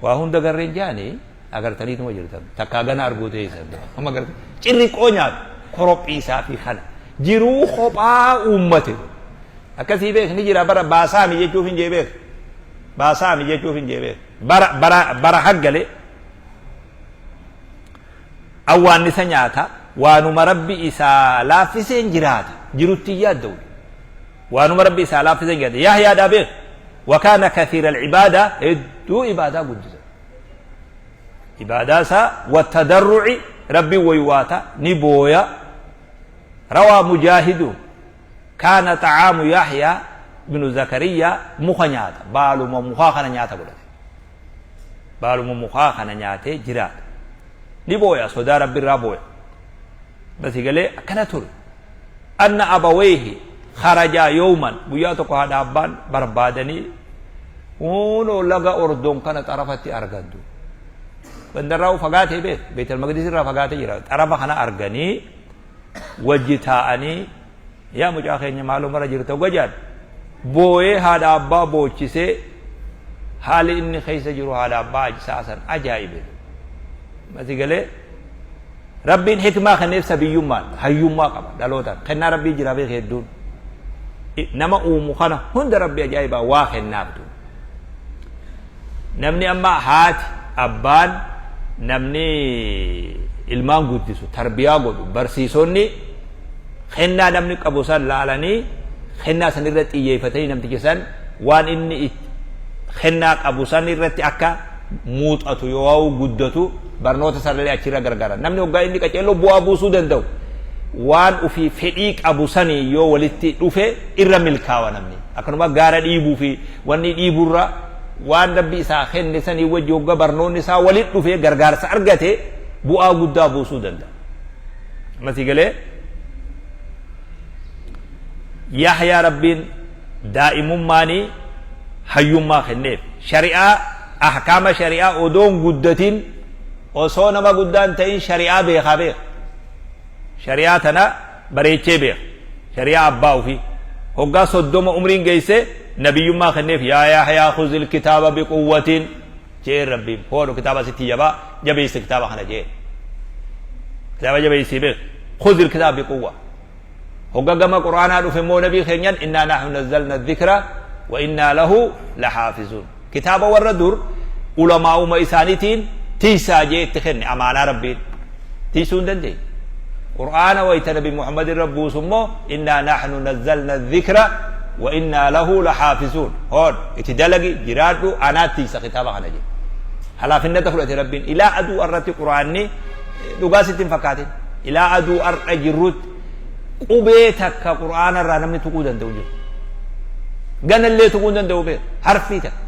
Waa hunda garreen jaani agartaniituma jirtan. Takkaa gana arguu teessan. Amma gartee cirriqoo nyaatu korophiisaa fi kana. Jiruu kophaa uummate. Akkasii beek ni jira bara baasaami jechuuf hin jee beek. Baasaami jechuuf hin jee beek. Bara bara bara haggale awwaannisa nyaata waanuma rabbi isaa laaffiseen jiraata jirutti hin yaadda'u. Waanuma rabbi isaa laaffiseen jiraata. Yahyaadhaa beek. Wakaana kathiira al-ibaada hedduu ibaadaa guddisa. Ibaadaa isaa wattadarruci rabbi waywaata ni booya. Rawaa mujaahidu kaana xa'aamu Yahyaa binu Zakariyaa muka nyaata baaluma mukaa kana nyaata godhate. Baaluma mukaa kana nyaatee jiraata. Ni booya sodaa rabbi irraa booya. Basi galee akkana ture. Anna abawayhi kharajaa yawman guyyaa tokko haadha abbaan barbaadanii kunoo laga Ordon kana xarafatti argantu. Gandarraa fagaatee beek Beetal Maqdis irraa fagaatee jira. Xarafa kana arganii wajji taa'anii yaa mucaa keenya maaloo mara jirta gajaan booyee haadha abbaa boochisee haali inni keessa jiru haadha abbaa isaa san ajaa'ibe. Masi galee Rabbiin hikmaa kenneef sabiyyummaan hayyummaa qaba dhalootaan kennaa rabbii jira beek hedduun nama uumu kana hunda rabbi ajaa'ibaa waa kennaaf duuba namni amma haati abbaan namni ilmaan guddisu tarbiyaa godhu barsiisonni kennaa namni qabu san laalanii kennaa san irra xiyyeeffatanii namticha san waan inni kennaa qabu san irratti akka muuxatu yoo guddatu barnoota isaallee achirra gargaara. Namni hoggaa inni qaceelloo bu'aa buusuu danda'u waan ofii fedhii qabu sanii yoo walitti dhufe irra milkaawa namni. Akkanuma gaara dhiibuu fi wanni dhiiburra waan rabbi isaa kenne sanii wajji hoggaa barnoonni isaa walitti dhufe gargaarsa argate bu'aa guddaa buusuu danda'a. Masii galee Yahyaa rabbiin daa'imummaanii hayyummaa kenneef shari'aa ahkaama shari'aa odoo hin guddatin osoo nama guddaa hin ta'in shari'aa beekaa beeka. Shari'aa tana bareechee beeka. Shari'aa abbaa ofii. Hoggaa 30 umriin geesse nabiyyummaa kenneef yaa Yahyaa khuzil kitaaba biquwwatin jeen rabbiin hoodhu kitaaba sitti jabaa jabeessi kitaaba kana jeen. Kitaaba jabeessii beeka. Khuzil kitaaba biquwwa. Hogga gama Qur'aanaa dhufe immoo nabii keenyan innaa nahnu nazzalna dhikra wa innaa lahu lahaafizuun. Kitaaba warra dur ulamaa'uma isaaniitiin tiisaa jee itti kenne amaanaa rabbiin. Tiisuu hin dandeenye. Qur'aana wayta nabi Muhammad irra buusu immoo innaa nahnu nazzalna dhikra wa innaa lahu lahaafizuun. Hood itti dalagi jiraadhu anaa tiisa kitaaba kana jedhe. Halaafinnata fudhate rabbiin ilaa aduu irratti Qur'aanni dhugaa sitti hin fakkaatin. Ilaa aduu har'a jirrutti qubee takka qur'aana irraa namni tuquu danda'u jiru. Ganallee tuquu hin danda'u beeku harfii takka.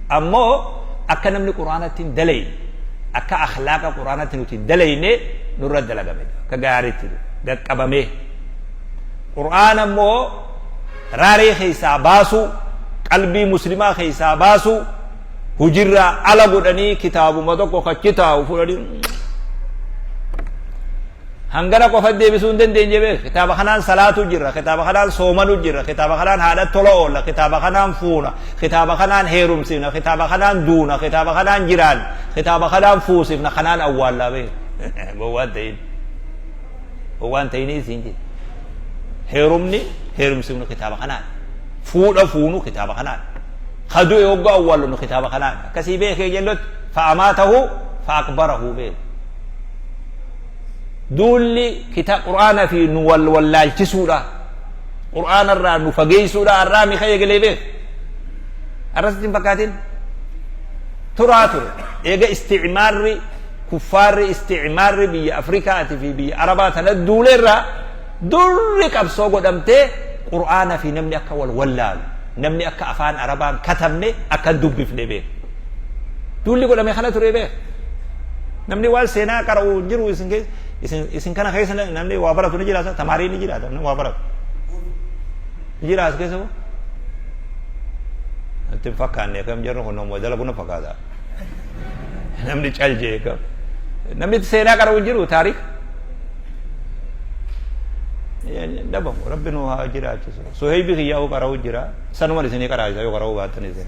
Ammoo akka namni qur'aanatti hin dalayne akka akhlaaqa qur'aanatti nuti hin dalayne nurra dalagame akka gaariitti qaqqabamee. Qur'aana immoo raaree keessaa baasuu qalbii muslimaa keessaa baasuu hujirraa ala godhanii kitaabuma tokko kachi taa'u fudhanii hangana qofa deebisuu hin dandeenye beek kitaaba kanaan salaatu jirra kitaaba kanaan soomanu jirra kitaaba kanaan haadha tola oolla kitaaba kanaan fuuna kitaaba kanaan heerumsifna kitaaba kanaan duuna kitaaba kanaan jiraan kitaaba kanaan fuusifna kanaan awwaallaa beek gowwaan ta'in gowwaan ta'inii siin jedhe heerumni heerumsifnu kitaaba kanaan fuudha fuunu kitaaba kanaan ka du'e hogga awwaallu kitaaba kanaan akkasii beekee jellotti fa'amaatahu fa'aqbarahu beek duulli kita qur'aana fi nu wal wallaalchisuudha qur'aana irraa nu fageessuudha har'aa mi ka'ee galee beek har'a sitti hin fakkaatin turaa ture eega isticmaarri kuffaarri isticmaarri biyya afrikaati fi biyya arabaa tana duuleerraa durri qabsoo godhamtee qur'aana fi namni akka wal wallaalu namni akka afaan arabaan katabne akka hin dubbifne beek duulli godhame kana ture beek Namni waan seenaa qara'u hin jiru isin keessa isin isin kana keessa namni waa baratu ni jiraata tamaarii ni jiraata namni waa baratu ni jira as keessa moo natti hin fakkaanne akkam jarri kun nama dalagu na fakkaata namni cal jee kam namni seenaa qara'u hin jiru taariik dhabamu rabbi nu haa jiraachisu suheybi kiyyaa'u qara'u jira sanuman isinii qaraa'isa yoo qara'uu baattan isin.